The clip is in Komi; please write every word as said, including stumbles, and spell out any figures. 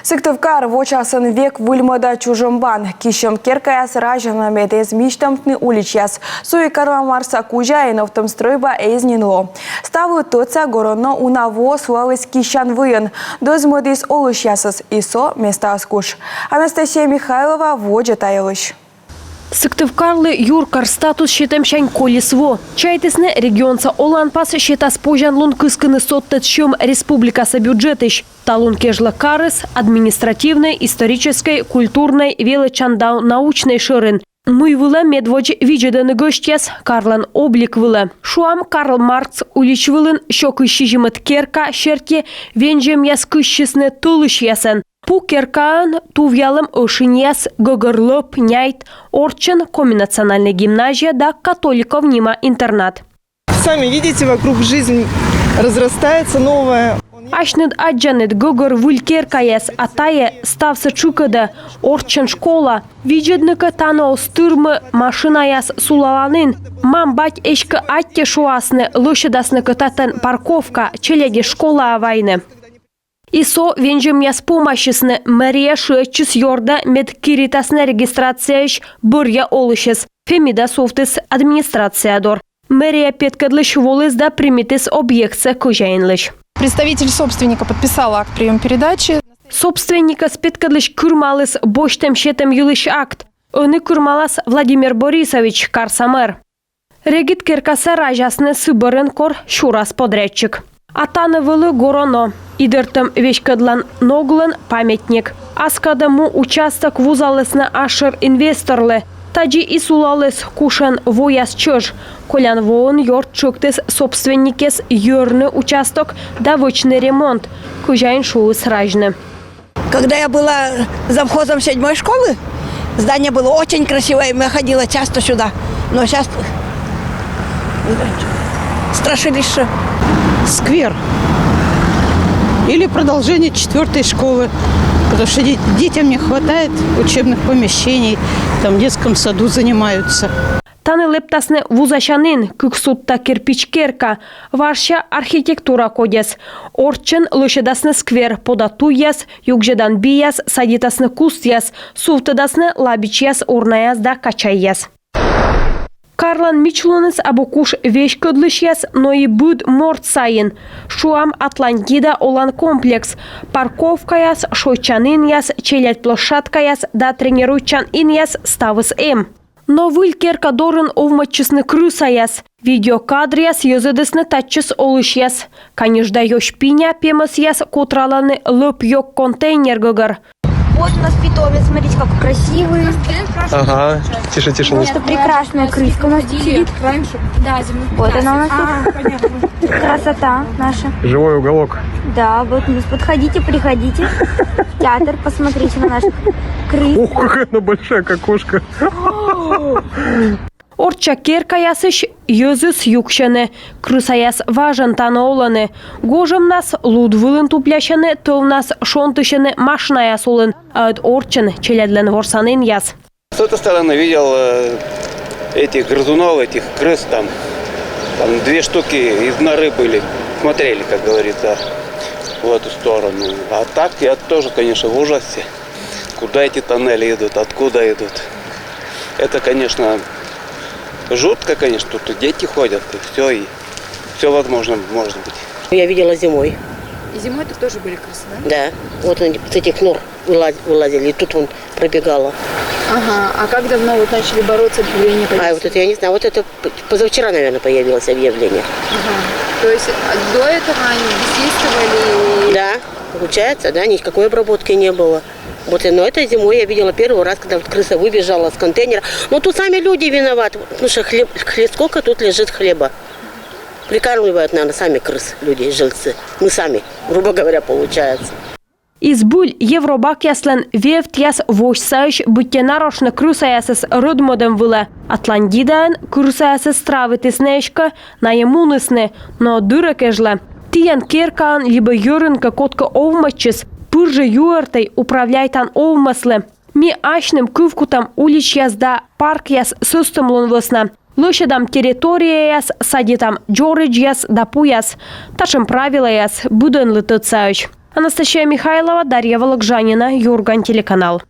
Сыктывкар вочасӧн век выльмӧда чужӧмбан. Киссьӧм керкаяс разьӧны, мед эз мисьтӧмтны уличьяс. Со и Карла Маркса кузя, и новтӧм стрӧйба эз нин ло. Ставлы тӧдса, Горон но уна во сулаліс киссян выйын. Дӧзмӧдіс олысьясӧс, и со местаыс куш. Анастасия Михайлова водзӧ та йылысь. Сыктывкарлы юркар статус сетӧмсянь колис во. Чайтісны, регионса оланпас сетас позянлун кыскыны содтӧд сьӧм республикаса бюджетысь. Талун кежлӧ карыс административнӧй, историческӧй, культурнӧй, велӧдчан да научнӧй шӧрин. Мый вылӧ медводз видзӧдӧны гӧсьтъяс? Карлӧн облик вылӧ. Шуам, Карл Маркс улич вылын сё кызь сизимӧд керка серти вензьӧмъяс кыссисны тӧлысьясӧн. Пу керкаын тувъялӧм ӧшиньяс, гӧгӧр лӧп, няйт, орччӧн коми национальнӧй гимназия да Католиков нима интернат. Сами видите, вокруг жизнь разрастается новая. Асьныд аддзанныд, гӧгӧр выль керкаяс, а тайӧ ставсӧ тшыкӧдӧ, орччӧн школа. Видзӧдны кӧ, тані оз тырмы машинаяс сулаланін. Мам-бать эськӧ аттьӧ шуасны, лӧсьӧдасны кӧ татӧн парковка, челядьыс школаӧ вайны. И со вензьӧмъяс помасисны. Мэрия шыӧдчис ёрдӧ, мед киритасны регистрацияысь бӧръя олысьӧс. Фемида сувтіс администрация дор. Мэрия петкӧдлысь воліс да примитіс объектсӧ кӧзяинлысь. Представитель собственника подписал акт приёма-передачи. Собственникӧс петкӧдлысь кырымаліс босьтӧм-сетӧм йылысь акт. Ӧні кырымалас Владимир Борисович, карса мэр. Регыд керкасӧ разясны сы бӧрын, кор сюрас подрядчик. А тані вӧлі Гороно. Идӧртӧм веськӧдлан ноглӧн памятник. Ас кадӧ му участок вузалісны асшӧр инвесторлы. Тадзи и сулаліс, кушӧн вояс чӧж. Колян воын ёрт тшӧктіс собственникӧс йӧрны участок да вӧчны ремонт. Кӧзяин шуис разьны. Когда я была завхозом седьмой школы, здание было очень красивое, я ходила часто сюда. Но сейчас страшилище. Сквер. Или продолжение четвёртой школы. Потому что де- детям не хватает учебных помещений, там в детском саду занимаются. Тані лэптасны вузасянін, кык судта кирпич керка, важся архитектура кодьӧс. Орччӧн лӧсьӧдасны сквер, пода туйяс, югзьӧдан бияс, садитасны кустъяс, сувтӧдасны лабичьяс, урнаяс да качайяс. Карлан мичлуныс абу куш веськӧдлысьяс, но и быд морт сайын. Шуам, «Атлантида» олан комплекс. Парковкаяс, шойччан инъяс, челядь площадкаяс да тренируйтчан инъяс — ставыс эм. Но выль керка дорын овмӧдчисны крысаяс. Видеокадръяс йӧзӧдісны татчӧс олысьяс. Каньыж да ёсь пиня пемӧсъяс котралӧны лӧп-ёг контейнер гӧгӧр. Вот у нас питомец, смотрите, как красивый. Ага, тише, тише. Просто прекрасная крыска у нас тут сидит. Вот она у нас тут. Красота наша. Живой уголок. Да, вот у нас подходите, приходите в театр, посмотрите на наших крыс. Ох, какая она большая, как кошка. Орчча керкаясысь йӧзыс юксьӧны. Крысаяс важӧн тані олӧны. Гожӧмнас луд вылын туплясьӧны, тӧвнас шонтысьӧны машинаяс улын, а ӧд орччӧн челядьлӧн ворсанінъяс. С этой стороны видел э, этих грызунов, этих крыс там. Там две штуки из норы были. Смотрели, как говорится, в эту сторону. А так я тоже, конечно, в ужасе. Куда эти тоннели идут, откуда идут. Это, конечно, жутко, конечно, тут и дети ходят, и все, и все возможно может быть. Я видела зимой. И зимой тут тоже были крысы, да? Да, вот они с этих нор вылаз- вылазили, и тут вон пробегала. Ага, а как давно вот начали бороться, объявление? А вот это я не знаю, вот это п- позавчера, наверное, появилось объявление. Ага. То есть а, до этого они бездействовали? Да, получается, да, никакой обработки не было. Вот, но это зимой я видела первый раз, когда вот крыса выбежала с контейнера. Но тут сами люди виноваты, потому что хлеб, хлеб, сколько тут лежит хлеба. Прикармливают, наверное, сами крыс люди, жильцы. Мы сами, грубо говоря, получается. Из быль Евробакъяслӧн вевтъяс восьсаӧсь быттьӧ нарошнӧ крысаясӧс рӧдмӧдӧм вылӧ. Атлантидаын крысаясӧс травитісны эськӧ, найӧ мунісны, но дыр ӧ кежлӧ. Тіян керкаын либӧ йӧрын кӧ кодкӧ овмӧдчис, пыр жӧ юӧртӧй управляйтан овмӧслы. Ми асьным кывкутам уличьяс да паркъяс сӧстӧмлун вӧсна. Лӧсьӧдам территорияяс, садитам дзоридзьяс да пуяс. Татшӧм правилӧяс быдӧнлы тӧдсаӧсь. Анастасия Михайлова, Дарья Вологжанина, «Юрган» телеканал.